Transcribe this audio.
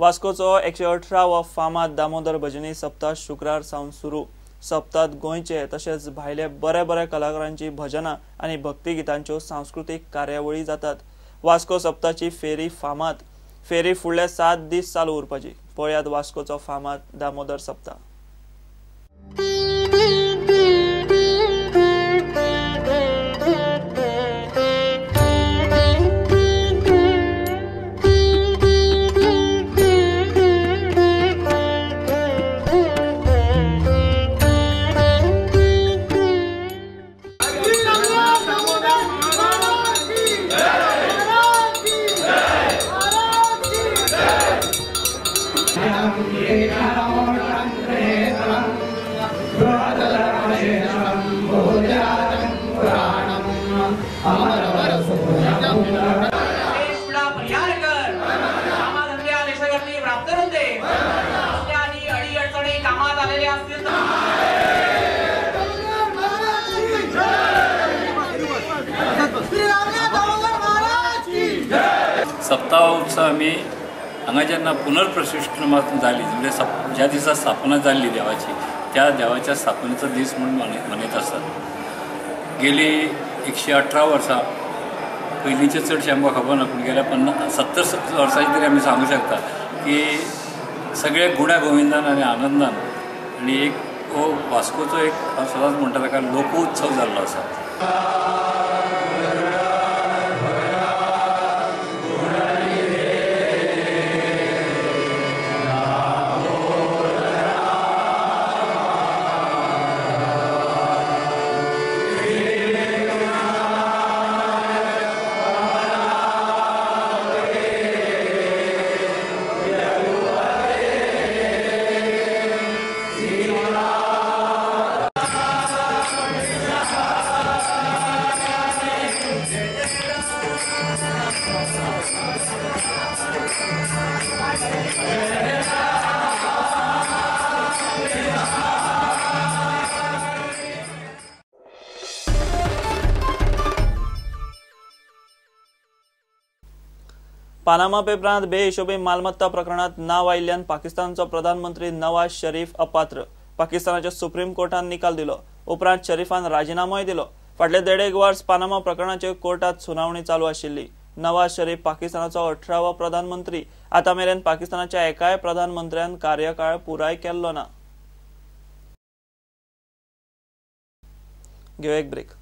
वास्कोचो 118वो फामाद दामोदर भजनी सप्ताह शुक्रार सावन सुरू. सप्तात गोंयचे तशेंच भायले बरे बरे कलाकारांची भजनां आनी भक्तिगितांच्यो सांस्कृतीक कार्यावळी जातात. वास्को सप्ताची फेरी फामाद. फेरी फुडले 7 दीस चालू उरपाची. पळयात वास्कोचो फामाद दामोदर सप्ताह. सप्ताह उत्सव आमी हांगा जेन्ना पुनर्प्रतिश्ठा जाली म्हणजे ज्या दिसा स्थापना जाल्ली देवाची त्या देवाच्या स्थापनेचो दीस म्हूण मनयत आसात. गेली 118 वर्सां पयलींचे चडशें आमकां खबर ना, पूण गेल्या 50-70 वर्सांची तरी आमी सांगूं शकता की सगळे गुण्या गोविंदान आनी आनंदान आनी एक हो वास्कोचो एक हांव सदांच म्हणटा ताका लोकोत्सव जाल्लो आसा. पानामा पेपरांत बेहिशोबी मालमत्ता प्रकरणात नाव आयिल्ल्यान पाकिस्तानचो प्रधानमंत्री नवाज शरीफ अपात्र. पाकिस्तानाच्या सुप्रीम कोर्टान निकाल दिलो. उपरांत शरीफान राजिनामोय दिलो. फाटले 1.5 वर्स पानामा प्रकरणाचेर कोर्टात सुनावणी चालू आशिल्ली. नवाज शरीफ पाकिस्तानाचो 18वो प्रधानमंत्री. आतां मेरेन पाकिस्तानाच्या एकाय प्रधानमंत्र्यान कार्यकाळ पुराय केल्लो ना. घेवया एक ब्रेक.